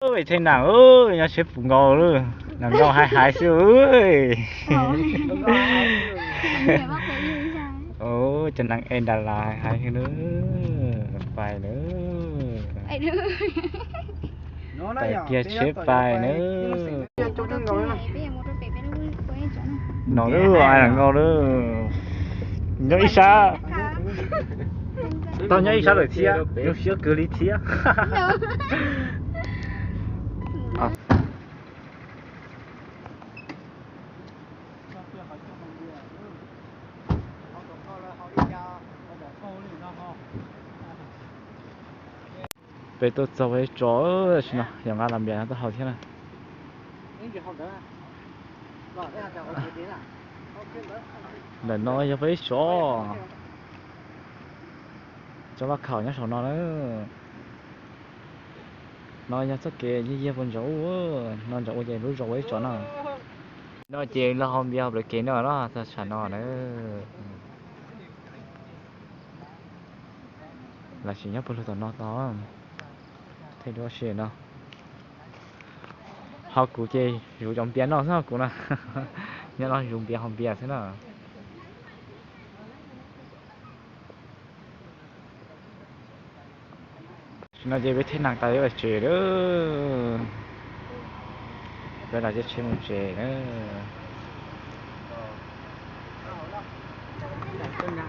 Ub, thej nam, nyob tsheb puv nkaus lawm, nam nkaus hais hais xwb. Cov nam es Ntas Las hais hais na, pais na, pais kiag tsheb pais na. No lub ai nam nkaus lawm, nyob ib sab, tau nyob ib sab lawm thiab, zoo siab kawg li thiab. Peb tuaj txog peb tso, tam sim no yog nqa los npias no tuaj haus thiab na. Ntawm no yog peb tso, tsob vaj khaum nyob saum no na. No yog txoj kev yig yig puag ntsaum ub, no ntsaum ub ces lub zos ua ib tso no. No ces los haus npias hauv plawv kev no los txog tsam no na. Los sis nyob puag lug tom no tod, thej duab si no. Ho kuv ces zuv cov npias no xwb kuv na. Nyob no zuv npias haus npias xwb na. Tam sim no ces peb thej nam tas yuav tsev lawm. Peb los caij tsheb mus tsev na.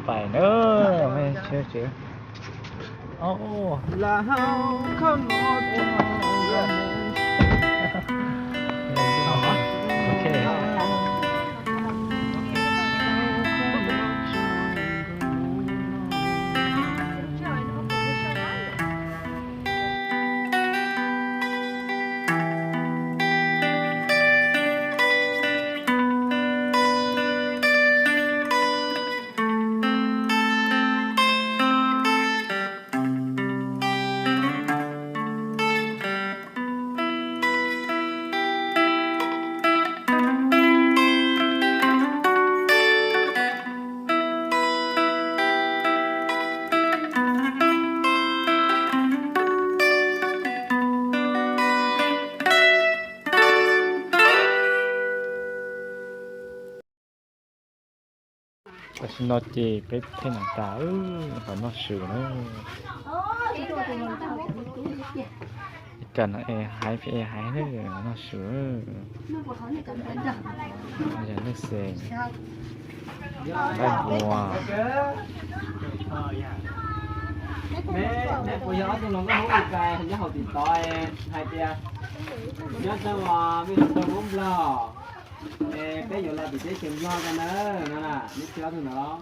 Pais na, tsheb tsev. Tam sim no ces peb thej nam tas, los noj su na. Kam no es hais phem es hais noj su. Yog lub xeem, nqaij hua. Neb puas yog ob tug hluas nkauj Hmoob li cas nyob hauv tim tod hais tias nyob rau mej hauv rau Hmoob Nplog, es peb yuav los tim teb chaws Nplog ko na, no na, neb tsis ob tug ntawd los?